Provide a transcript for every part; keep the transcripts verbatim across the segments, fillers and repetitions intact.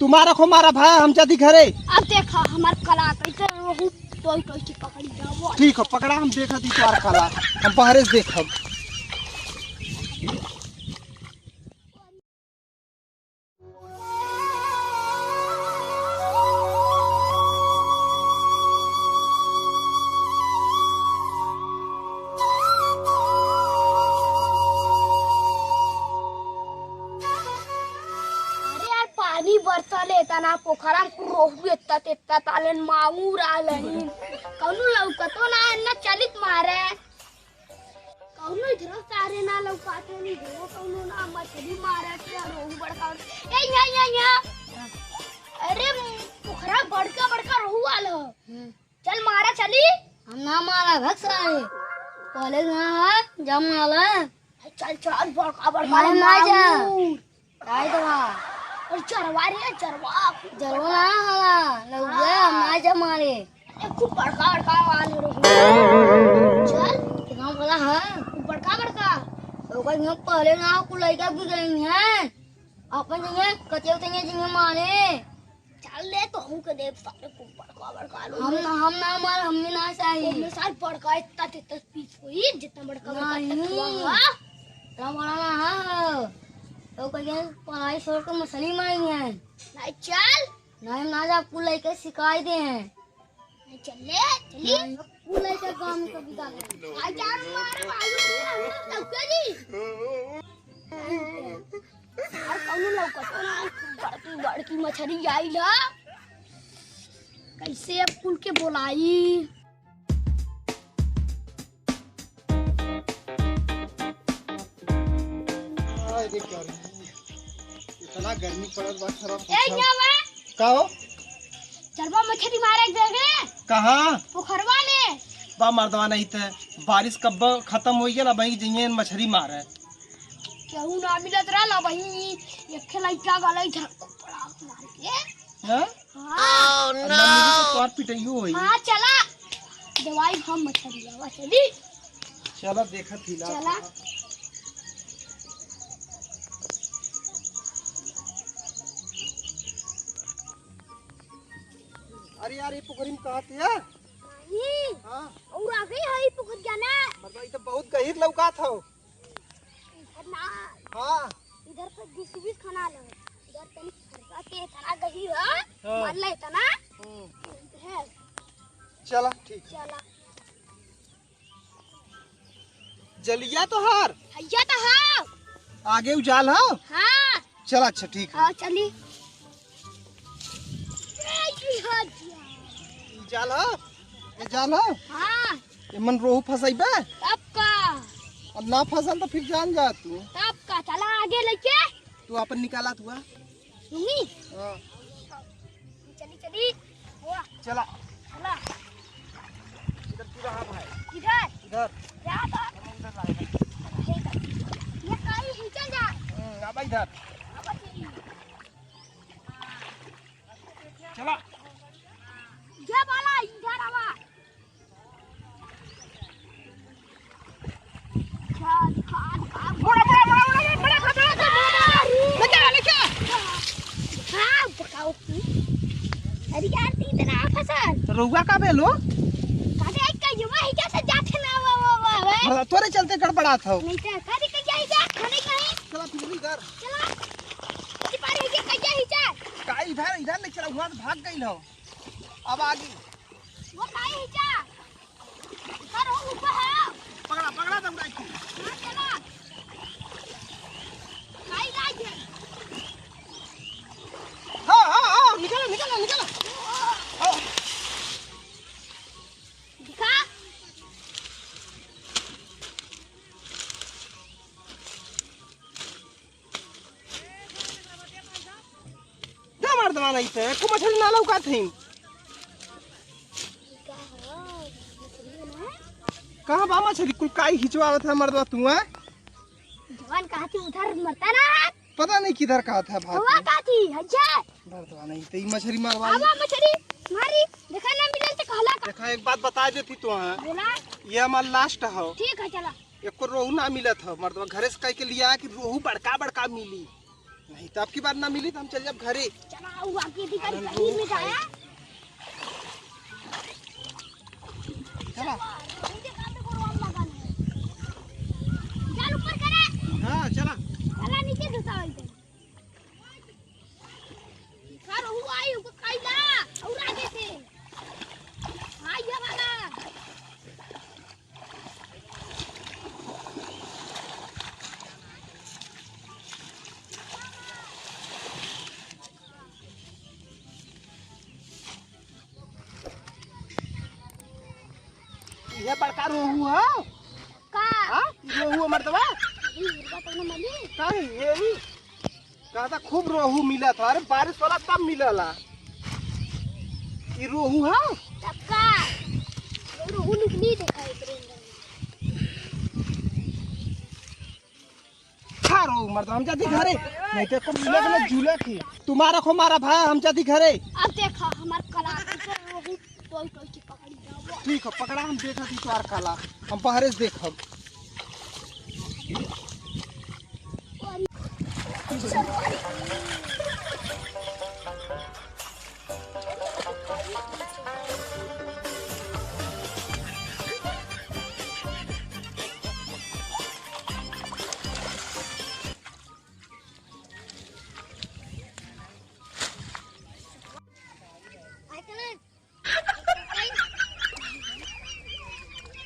तुम्हारा को मारा भाई, हम जाती घरे। अब देखा हमार कला कैसे रोहू टोई टोई के पकड़ी जाबो। ठीक है, पकड़ा, हम देखा थी तुम्हारा कला, हम बाहरे से देखब। अरे यार, पानी बरसल है, इतना पोखरा में रोहू इतना तेतना तालन मांगूर आलहीन। कौनो लौकतो ना है, ना चलित मारे। कौनो इधरो सारे ना लौकाते, नहीं इधरो कौनो ना मछली मारे के रोहू बड़का बड़का। ए, यहाँ, यहाँ, यहाँ। अरे, पोखरा बड़का बड़का रोहू आल हो। हम्म। चल मारा चली। हम ना मारा भग सारे। कॉलेज ना है, जब मारा। चल, चल, बड़का, बड़का मारे ना जा। मांगूर। काय तो बा? अरे चरवा रे, चरवा। जरवा ना हला, लौकिया, हाँ। हम ना जा मारे। ए, खूब बड़का, बड़का वाला रे। चल। कितना बड़ा है? खूब बड़का, बड़का। तो का यहाँ पहले ना कुल लड़का भी गई हैं। अपन जइहें, कते उतने जइहें मारे। चल ले, तोहू के देब सारे खूब बड़का बड़का लोग। हम ना, हम ना मार, हम भी ना चाही। ओमे सार बड़का इतना तेतना पीस होई, जितना बड़का बड़का नहीं। ततुआ हुआ। इतना बड़ा ना है। तो कहिए पढ़ाई छोड़ के मछली मारी है। नहीं चल। नहीं, हम ना जा, आपको लेके सिखाई दे हैं। चले, चली। नहीं। उ लइका गाँव में कभी गाँव में। आ जा रे मारे भाई, हम लोग लौके जी। और कौनो लौकत ना, बड़की, बड़की मछरी आइल ह। कैसे अब कुल के बोलाई? आय रे गर्मी, इतना गर्मी पड़त बा, खराब ए, पूछा। क्या बा? का हो? चरवा मछरी मारे के देखे? कहाँ? पोखरवा में। बा मर्दवा, नहीं त बारिश कब खत्म होई गेला, वही जइहें मछरी मारे। केहू ना मिलत रहला, वही एक ठे लइका गलई झड़को पड़ा मार के। हाँ? हाँ। अब मम्मी जी तो तोर पिटइयो होई। हाँ, चला। दवाई हम मछरी आवा, चली। चला, देखत ही ला। चला। अरे यार, ये पोखरी में कहाँ थे यार? नहीं। हाँ। और आगे है ये पोखरिया ना। मतलब, ये तो बहुत गहिर लौकात हो। इधर ना। हाँ। इधर पे बीस बीस खाना लगे। इधर तनी फरका के इतना गहिर है। हाँ। मान ले इतना। हम्म। है। चला, ठीक। चला। जलिया तो हार। हैया तो हाव। आगे उजाल हो? हाँ। चला, अच्छा, ठीक है। हाँ, चली। ए, ये हो गया। ई जाल हो? ये जाल हो? हाँ। ये मन रोहू फंसाइबे? तब का? अब ना फंसल तो फिर जान जा तू। तब का? चला आगे लेके। तू अपन निकाला तू, आ। सुनी? हाँ। चली, चली। वाह। चला। चला। इधर तू रहा भाई। इधर? इधर। जा तो। हम उधर रहेगा। ठीक है। ये कहीं खींचल जा। हम्म, अब इधर। अब ठीक। चला। ये वाला इधर आवा। बड़ा, बड़ा, बड़ा, बड़ा, बड़ा, बड़ा, बड़ा, बड़ा, बड़ा। लेके आ, लेके आ। हाँ, पकाओ। अरे यार, तू इतना फंसा। रउआ का भेलो? काटे एक का युवा ही जैसे जाते ना, वा, वा, वा, वा। हाँ, तोरे चलते गड़बड़ात हो। नहीं तो, काटे का यही जा, खाने का है। चला, फिर इधर। चला। इस बार ये कहिया ही जा। का इधर, इधर नहीं चला, हुआ तो भाग गई हो। अब आगे। वो काई हिचा? सर, वो ऊपर है। पकड़ा, पकड़ा दौड़ा के। हाँ, चला। काई लाग है? हाँ, हाँ, हाँ, निकलो, निकलो, निकलो। हाँ। दिखा। ना मर्दवा, नहीं थे, एको मछली ना लौकात है। कहाँ बा मछली? कुल काई खिंचवावत है मर्दवा तू, हैं? जवान कहा थी उधर मरता ना है। पता नहीं किधर कहा था भाई। हुआ कहा थी, अच्छा। मर्दवा नहीं थे, ई मछली मारवा। आवा मछली मारी, देखा ना मिलल तो कहला का। देखा, एक बात बता देती तो, हाँ। बोला। ये हमार last हो। ठीक है, चला। एको रोहू ना मिलत हो, मर्दवा घरे से कह के लिया कि रोहू बड़का बड़का मिली। नहीं तो अब की बार ना मिली तो हम चल जाब घरे। चला, वो आगे दिखा, अरे, गली में जाया। चला। उनके काम में कौन लगा है? चल ऊपर करे। हाँ, चला। चला नीचे घुसा वहीं पे। सर, वो आई, उनको खाई ला। और आगे से। हाँ, ये वाला। ये बड़का रोहू है। का? हाँ? रोहू है मर्दवा? अरे, मुर्गा तो ना मली। का है ये भी? कहता खूब रोहू मिला था। अरे, बारिश वाला तब मिलला। ये रोहू है? तब का? रोहू निकली देखा है तेरे अंदर में। खा रो मर्द, हम जाती घरे। नहीं तो को मिले के ना झूले की। तुम्हारा को मारा भाई, हम जाती घरे। अब देखा हमार कला, तो रोहू तो तो की पकड़ी जाओ। ठीक है, पकड़ा, हम देखा थी तुम्हार कला, हम बाहरे से देखब।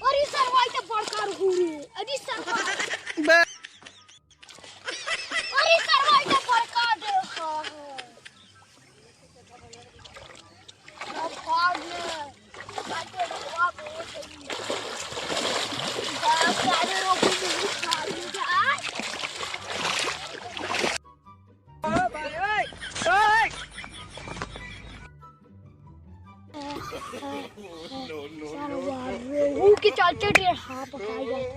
अरे सरवा, ई त बड़का रुहू रे। अरे सरवा। बे- अरे सरवा, ई त बड़का देखा है। बड़का ने। बाटे रुआ बहुत है। बस सारे रोटी भी खा ली जाए। साला रोहू के चलते डेढ़ हाथ पकाई जाता।